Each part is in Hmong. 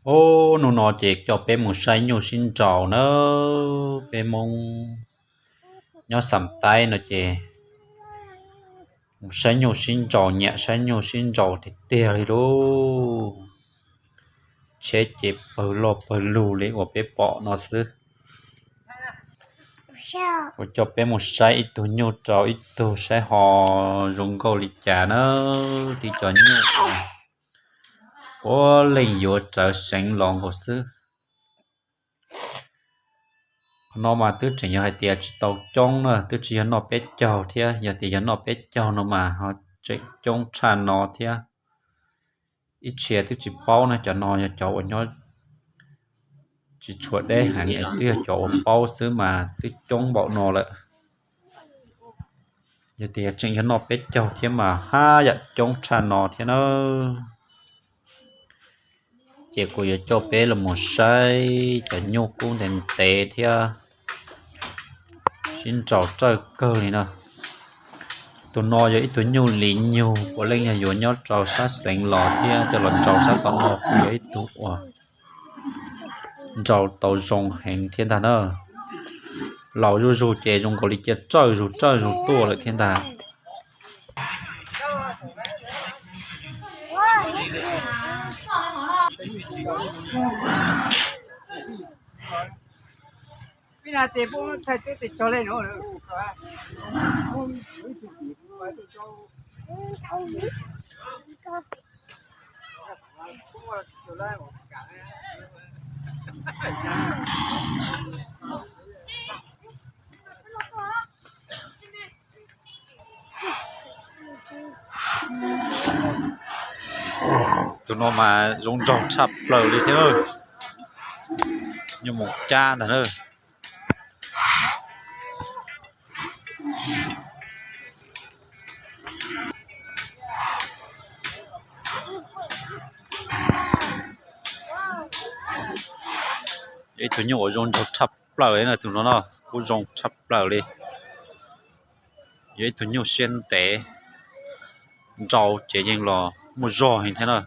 Ub, hnub no ces coj peb mus saib nyuj sib nraus na. Peb Hmoob nyob Xam Taib no ces mus saib nyuj sib nraus, nyiam saib nyuj sib nraus tiag tiag li lauj. Tsheb ces pawg loj pawg lug li uas peb pom no xwb. Kuv coj peb mus saib ib tug nyuj rau ib tug saib ho zoo nkauj li cas na. Tib cov nyuj puav leej yuav rawv seev los nkaus xwb. Qhov no mas twb tseem yog hais tias tsis tau coob na, twb tsis yog noj peb caug thiab. Yog tias yog noj peb caug no mas ho tseem coob tshaj no thiab. Ib txhia twb tsis paub na, cov no yog cov uas nyob tsis tshua deb heev, twb yog cov uas paub xwb mas twb coob npaum no lawm. Yog tias tseem yog noj peb caug thiab mas haj yam coob tshaj no thiab na. Ces kuv yuav coj peb los mus saib cov nyuj kub ntev ntev thiab sib nraus rawj kawg li no. Tus no yog ib tug nyuj li nyug, puav leej yog yuav nyob rau sab xeev los thiab coj los nraus sab tom no kuj yog ib tug uas nraus tau zoo heev thiab ntag na. Laus zuj zus ces zoo nkaus li cia rawj zus rawj zus tuaj lawm thiab ntag. Tus no mas zoo nraug tshaj plaws li thiab. Nyuj moos cab ntag na. Yog ib tug nyuj uas zoo nraug tshaj plaws li na, tus no no kuj zoo tshaj plaws li. Yog ib tug nyuj siab ntev, nraus ces yeej los muaj zog heev thiab na.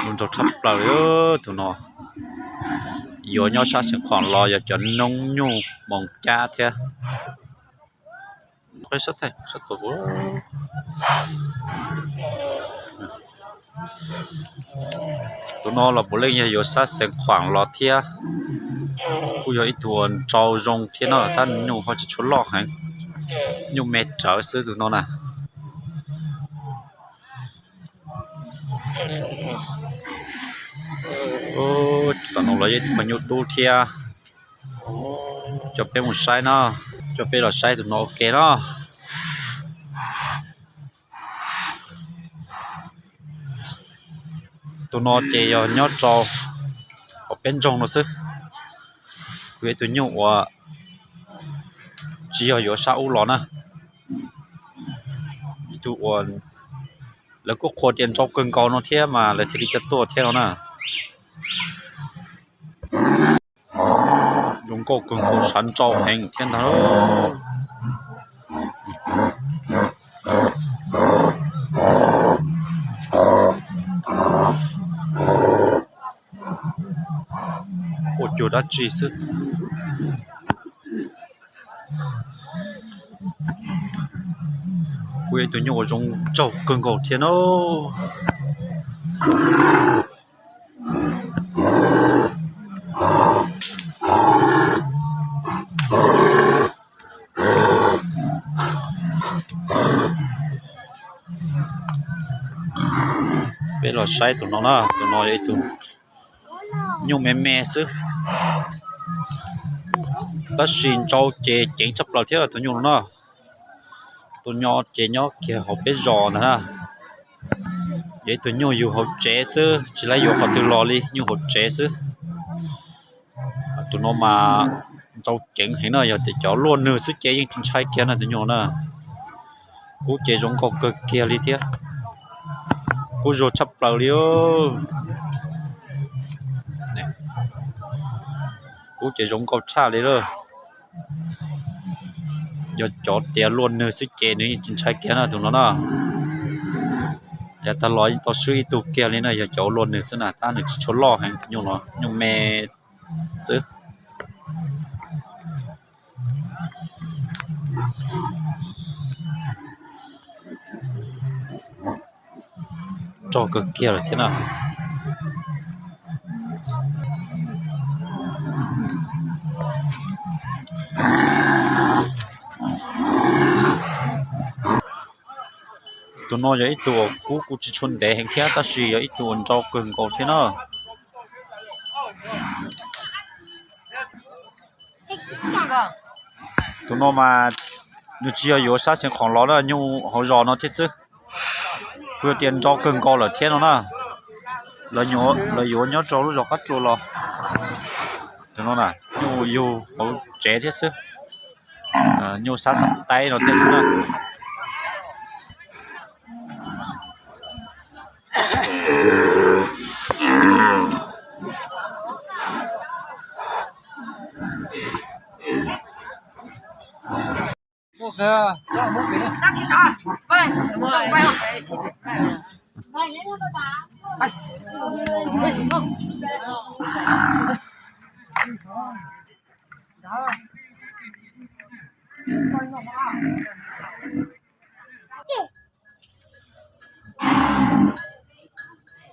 Zoo nraug tshaj plaws li tus no. Yuav nyob sab Xeev Khuam los yog cov noob nyuj moos cab thiab. Tus no los puav leej yog yuav sab Xeev Khuam los thiab. Kuj yog ib tug nraus zoo thiab no, tab nyuj ho tsis tshua loj heev, nyuj me rawv xwb tus no na. Tom no los yog ib tug nyuj dub thiab. Coj peb mus saib no, coj peb los saib tus no ua ke no. Tus no ces yog nyob rau hauv peb nroog no xwb. Kuj yog ib tug nyuj uas tsis yog yuav sab ub los na. Ib tug uas lawv kuj qhuas tias nraus kawg nkaus no thiab mas lawv thiaj li coj tuaj thiab no na. Zoo nkauj kawg nkaus, sab nraus heev thiab ntag. Ua cuag dab tsi xwb. Kuj yog ib tug nyuj uas zoo nraug kawg nkaus thiab no. Peb los saib tus no na, tus no yog ib tug nyuj me me xwb, tab sis nraus ces ceev tshaj plaws thiab tus nyuj no na. Tus no ces nyob kiag hauv peb zos ntag na. Yog ib tug nyuj yug hauv tsev xwb, tsis laib yuav qhov twg los li, nyuj hauv tsev xwb. Tus no mas nraus ceev heev na, yog tias cov luaj nwg xwb ces yeej tsis ntshai kiag na tus nyuj na. Kub ces zoo nkauj kawg kiag li thiab. Kub zuag tshaj plaws li. Kub ces zoo nkauj tshaj li lawm. Yog cov tias luaj nwg xwb ces nws yeej tsis ntshai kiag na tus no na. Yav tag los tau swb ib tug kiag li na, yog cov ua luaj nws xwb na, tab nws tsis tshua loj heev, nyuj no nyuj me xwb. Nrog kawg kiag lawm thiab na. Tus no yog ib tug uas kub kuj tsis tshua ntev heev thiab, tab sis yog ib tug uas nrau kawg nkaus thiab na. Tus no mas nws tsis yog yuav sab Xeev Khuam los na, nyuj hauv zos no thiab xwb. Kuj yog tias nrau kawg nkaus lawm thiab no na. Lawv yuav nyob rau lub zos qab tsua los. Tus no na, nyuj yug hauv tsev thiab xwb. Nyuj sab Xeev Taib no thiab xwb na.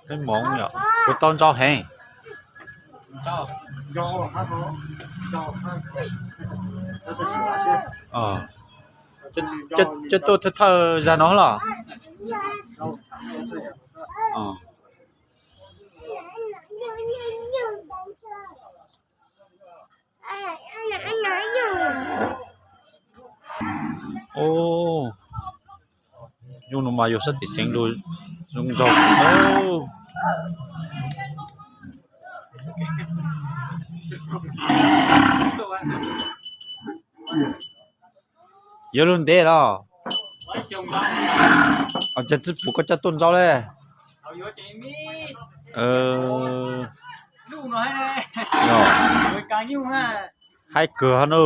Peb moov yom, kuv tau ntsau heev. Coj tuaj thawj thawj zag no los? Nyuj no mas yog sab tim xeev lug zoo nraug. Yuav lug ntev los? Ces tsis pum koj coj tuaj ntsau le. Haib kawg hab na.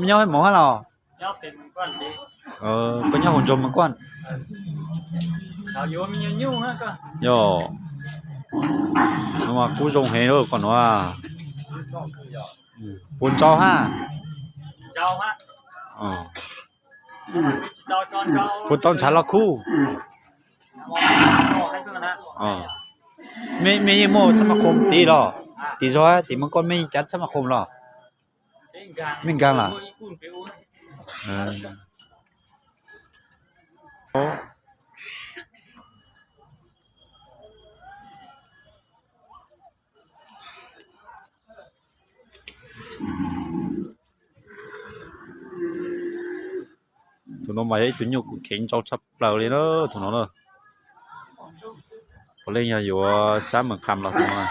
Nyob Hab Moov hab los? Koj nyob hauv nroog Mees Kuaj? Yog, no mas kub zoo heev koj nuav. Puas ntsau hab? Puas tau ntshav los khub? Mej yeej muaj txhab maj khoom tid los? Tim zog tim Mees Kuaj mej yeej cav txhab maj khoom los? Mej nkaag los? Tus no mas yog ib tug nyuj kuj kheev ntsau tshaj plaws li na, tus no na. Puav leej yog yuav sab Mees Kham los tus no.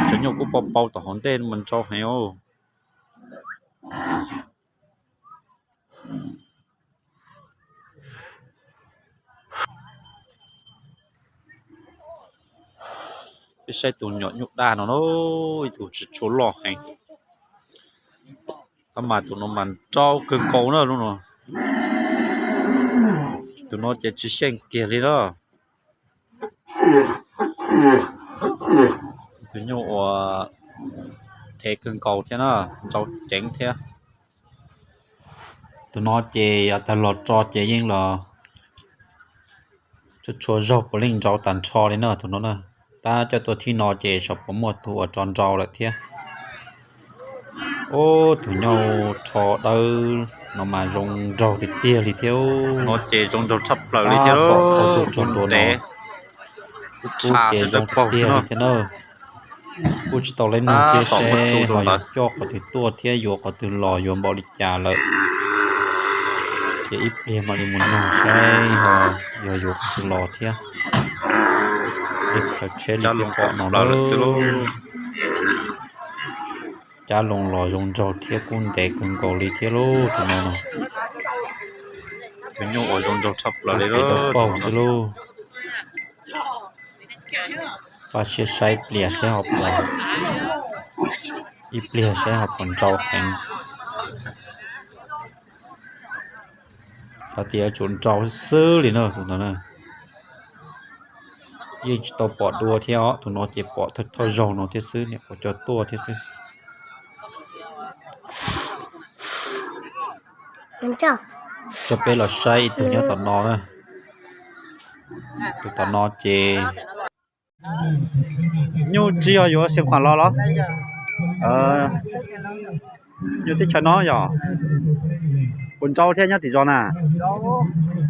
Cov nyuj kuj pau pau tom hauv ntej mas ntsau heev os. Peb saib tus nyuam nyuj daj no na, ib tug tsis tshua loj heev, tab mas tus no mas ntsau kawg nkaus na lub no. Tus no ces tsis xyeej kiag li na. Tus nyuj uas thev kawg nkaus thiab na, ntsau ceev thiab. Tus no ces yav tag los tso ces yeej los tsuas tshua zaug puav leej ntsau tag nrho li na tus no na. Tab coj tuaj thib no ces xyov puas muaj tug uas tso ntsau lawm thiab. Ub, tus nyuj rho dawb no mas zoo nraug tiag tiag li thiab. No ces zoo nraug tshaj plaws li thiab, tom qhov tsua tsua ntua no kuj ces zoo tiag tiag li thiab na. Kuj tsis tau leb nug kiag seb ho yuav coj qhov twg tuaj thiab yuav qhov twg los yuav npaum li cas lawm. Ces ib pliag mam li mus nug saib ho yog yuav qhov twg los thiab. Li plawv tsheb li pom no lawm xwb lauj. Cab loo los zoo nraug thiab kuj ntev kawg nkaus li thiab lauj tus no no. Tus nyuj uas zoo nraug tshaj plaws li lauj, paug xwb lauj. Pab siab saib pliag saib ho pom, ib pliag saib ho pom ntsau heev. Xav tias yuav tsum nrau xwb li no, tus no na. Yeej tsis tau pom dua thiab os, tus no ces pom thawj zaug no thiab xwb, niam qhuav coj tuaj thiab xwb. Coj peb los saib ib tug nyob tom no na. Tus tom no ces nyuj tsis yog yuav Xeev Khuam los los? Nyuj teb chaws no yog puas nrau thiab nyob tim zos na?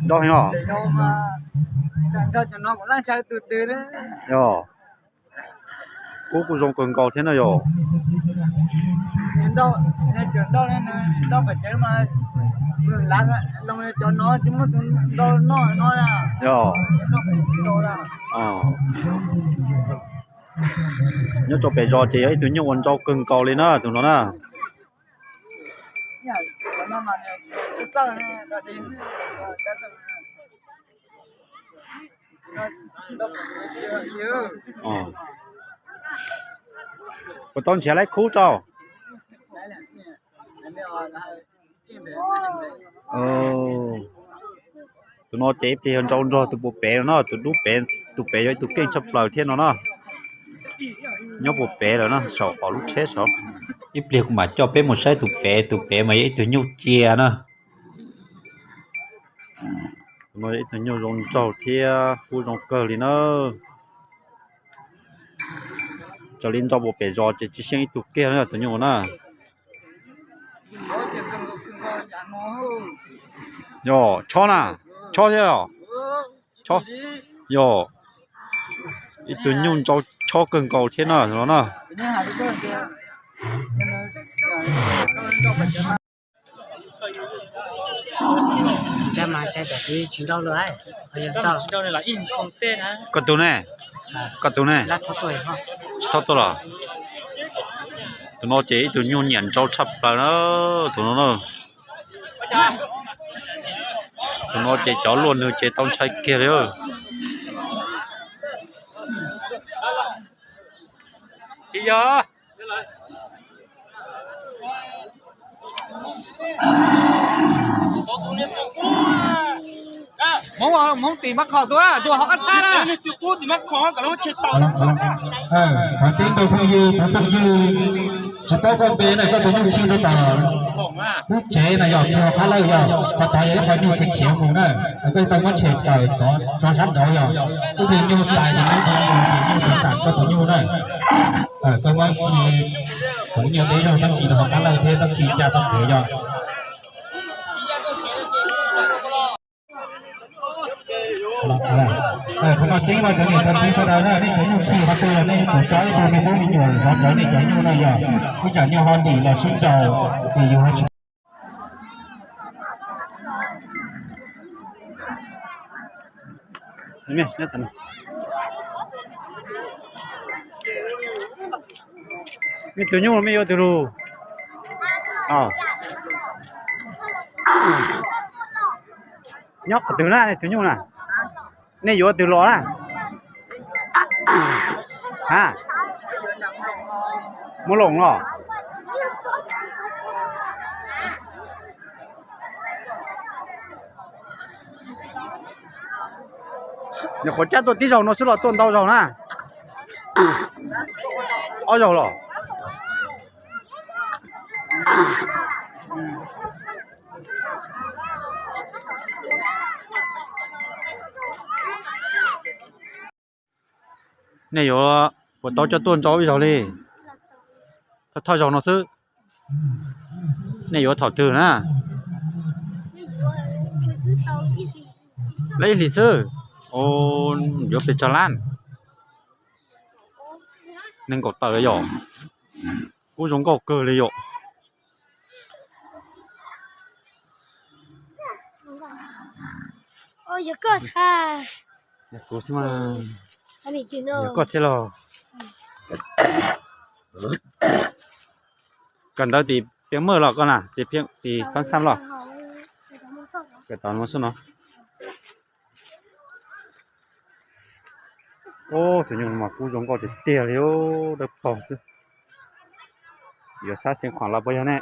Nrau heev los? Yog, kub kuj zoo kawg nkaus thiab na yog. Yog, nyob rau pem zos ces yog ib tug nyuj ua nrau kawg nkaus li na tus no na. Puas tau nrhiav laib khub rau? Tus no ces ib pliag yog nrau nrog tus puag pem no na, tus dub pem, tus pem yog ib tug keej tshaj plaws thiab no na. Nyob puag pem lawm na, saum qhov lub tsheb saud. Ib pliag kuv mam coj peb mus saib tus pem, tus pem mas yog ib tug nyuj cia na. Tus no yog ib tug nyuj zoo nraug thiab kub zoo kawg li na. Raws li nrau puag pem zos ces tsis xyeej ib tug kiag li tus nyuj na. Yog chob na, chob thiab os. Chob, yog ib tug nyuj nrau chob kawg nkaus thiab na no na. Koj tus ne? Koj tus ne? Tsis tau tuaj los? Tus no ces ib tug nyuj nyiam nrau tshaj plaws na, tus no na. Tus no ces cov luaj nws ces tau ntshai kiag li. Tsis yog. Hmoob, Hmoob tim Mab Khos tuaj, tuaj hauv qab thab na. Thov txim rau phooj ywg, thov phooj ywg tsis paub koj npe na, koj tus nyuj khi rau tom lub tsev na yog khi hauv qab lawj yog, qhov tod yog ib qho nyuj khiav khiav mus na, koj tau muab tshem tawm rau sab nraud yog, ib pliag nyuj tais ces muab nyuj tawm xam koj tus nyuj na. Koj muab khi, kuv nyuj deb zog txhob khi rau hauv qab lawj thiab txhob khi ncaj txoj kev yog. Qhov no teb no cov niam cov txiv sawv daws na, nej cov nyuj khi qhov twg los nej yuav tsum tso ib tug me tub me nyuam zov rawv nej cov nyuj no yog, ib tsam nyuj ho dim los sib ncaus ces yus ho tsis. Nej tus nyuj mej yuav tus lus? Nyob qhov twg na nej tus nyuj na? Nej yuav twg los na? Ha, Muab Loos los? Nyuam qhuav cab tuaj tib zaug no xwb los tuaj ntau zaug na? Ob zaug los? Nej yuav puas tau coj tuaj nrau ib zaug li? Thawj thawj zaug no xwb. Nej yuav thaum twg na? Lab ib hlis xwb. Yuav pes tsawg lab? Nees nkaum tawm yom. Kub zoo nkauj kawg li yom. Yog kuv xwb mas. Yog koj thiab los? Kawm ntawv tim Piav Mawj los koj na, tim Pab Xab los? Kawm ntawv no xwb no. Tus nyuj mas kub zoo nkauj tiag tiag li, dawb paug xwb. Yuav sab Xeev Khuam los puas yog ne?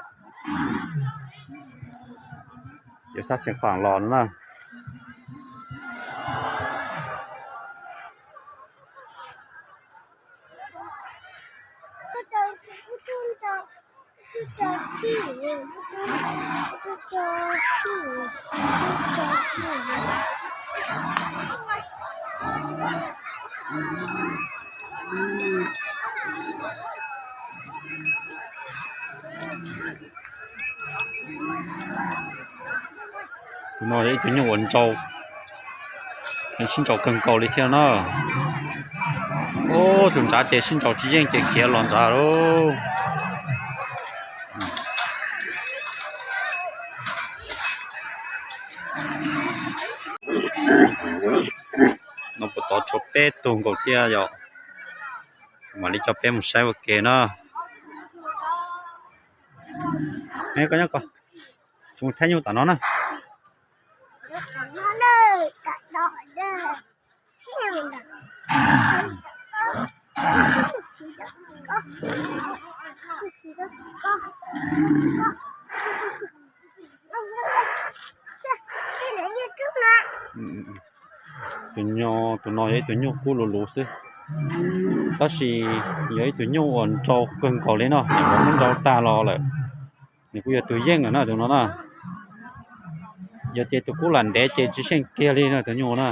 Yuav sab xeev khuam los no na. Tus no yog ib tug nyuj uas ntsau, sib ntsau kawg nkaus li thiab na. Ub, tus ntsav ces sib ntsau tsis yeej ces khiav los ntawd lauj. No puas tod tshuav peb tug nkaus thiab yom. Mam li coj peb mus saib ua ke na. Koj nyob ko, kuv mus thaij nyuj tom no na. Tus no, tus no yog ib tug nyuj kub luv luv xwb, tab sis yog ib tug nyuj uas ntsau kawg nkaus li no, ntsau tag los lawm. Nws kuj yog tus yeej lawm na tus no na. Yog tias tus kub lam ntev ces tsis xyeej kiag li na tus nyuj na.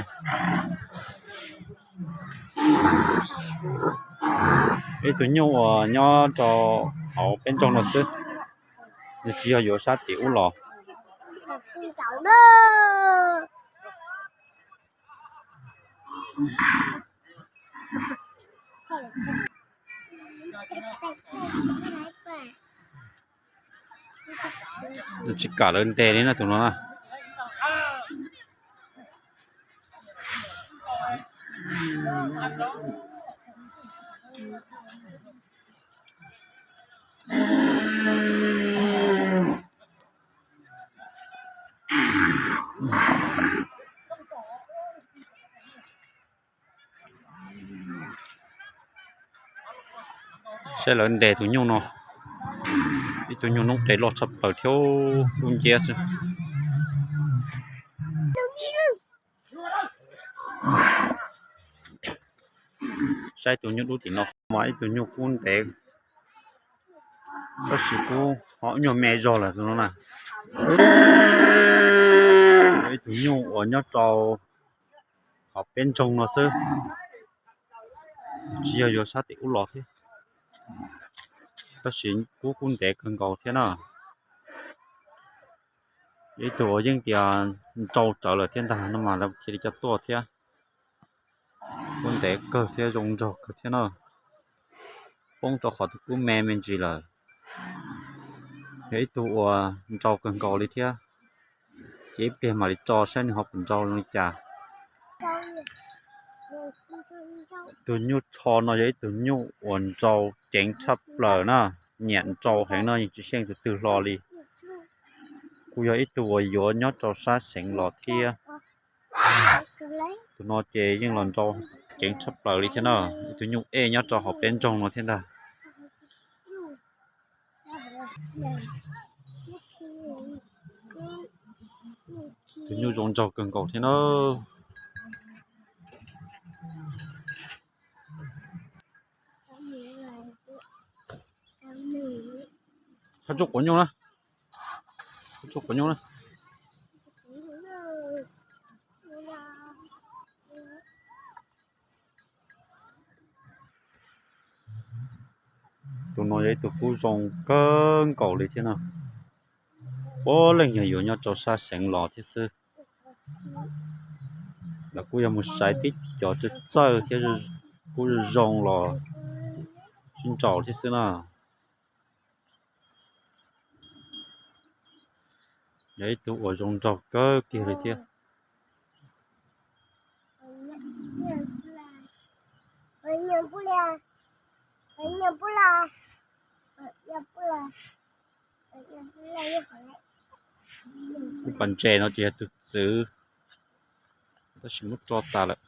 Ib tug nyuj uas nyob rau hauv peb nroog no xwb, nws tsis yog yuav sab tim ub los. Nws tsis kam lawv ntes li na tus no na. Saib lawv ntes tus nyuj no, ib tug nyuj noob qes loj tshaj plaws thiab kub nciab xwb. Saib tus nyuj dub tim no mas ib tug nyuj kub ntev, tab sis kub ho nyuag me zog lawm tus no na. Ib tug nyuj uas nyob rau hauv peb nroog no xwb, tsis yog yuav sab tim ub los thiab, tab sis kub kub ntev kawg nkaus thiab na. Ib tug uas yeej tias ntsau tsawv lawm thiab ntag no mas lawv thiaj li coj tuaj thiab. Kub ntev kawg thiab zoo nraug kawg thiab na. Poob rau qhov tus kub me me ntsis lawm. Yog ib tug uas ntsau kawg nkaus li thiab, ces ib pliag mam li tso saib nws ho puas ntsau li cas. Tus nyuj tsho no yog ib tug nyuj uas ntsau ceev tshaj plaws na, nyiam ntsau heev no yeej tsis xyeej tus twg hlo li. Kuj yog ib tug uas yuav nyob rau sab xeev los thiab. Tus no ces yeej los ntsau ceev tshaj plaws li thiab na, ib tug nyuj ej nyob rau hauv peb nroog no thiab ntag. Tus nyuj zoo nraug kawg nkaus thiab na. Tsuj quav nyuj na, tsuj quav nyuj na. Tus no yog ib tug kub zoo kawg nkaus li thiab no. Puav leej yog yuav nyob rau sab xeev los thiab xwb. Lawv kuj yog mus saib tib cov txawj txawj thiab kub zoo los sib nraus thiab xwb na. Yog ib tug uas zoo nraug kawg kiag li thiab. Lub pas ntses no ces yog tus txwv, tab sis muab tso tas lawm.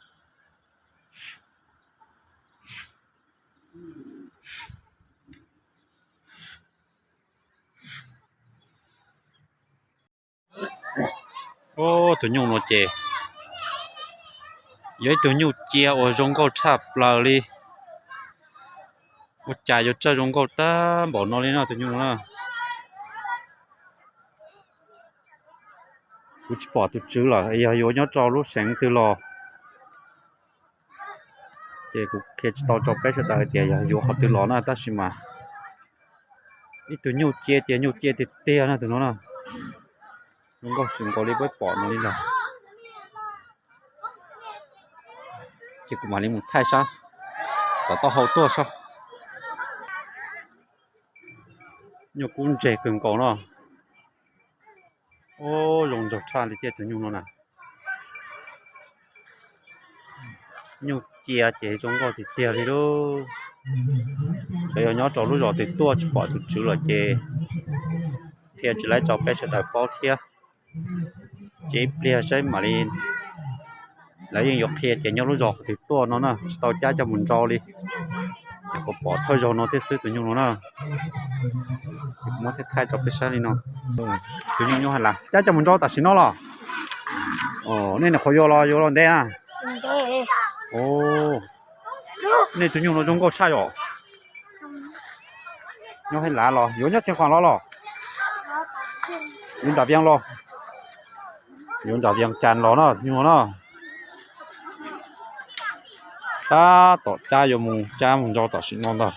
Tus nyuj no ces yog ib tug nyuj cia uas zoo nkauj tshaj plaws li. Ua cas yuav tsawg zoo nkauj tag npaum no li no tus nyuj no na. Kuv tsis pom tus tswv lawm, yog yuav nyob rau lub seev twg los ces kuv qhia tsis tau rau peb sawv daws tias yog yuav qhov twg los na, tab sis mas ib tug nyuj cia tias nyuj cia tiag tiag na tus no na. Zoo nkauj tsis nkaus li peb pom no li ntag. Ces kuv mam li mus thaij sab tom taub hau tuaj sab. Nyuj kub ntseg kawg nkaus no. Ub, zoo nraug tshaj li thiab tus nyuj no na. Nyuj cia ces zoo nkauj tiag tiag li lauj. Xyov yog nyob rau lub zos twg tuaj tsis pom tus tswv los ces qhia tsis laib rau peb sawv daws paub thiab. Ces ib pliag saib mam li, lawv yeej yuav qhia tias nyob lub zos qhov twg tuaj no na, tsis tau cab coj mus nrau li. Nyuam qhuav pom thawj zaug no thiab xwb tus nyuj no na. Muab thiab thaij rau peb saib li no. Tus nyuj nyob hais las cab coj mus nrau tam sim no los? Nej nyuam qhuav yuav los yuav los ntev na? Nej tus nyuj no zoo nkauj tshaj yom. Nyob hais las los yuav nyob txheej qhuam los los? Yuav nram vias los? Yuav nram vias cas los na nyuj no na. Tab tom cab yuav mus cab mus nrau tam sim no ntag.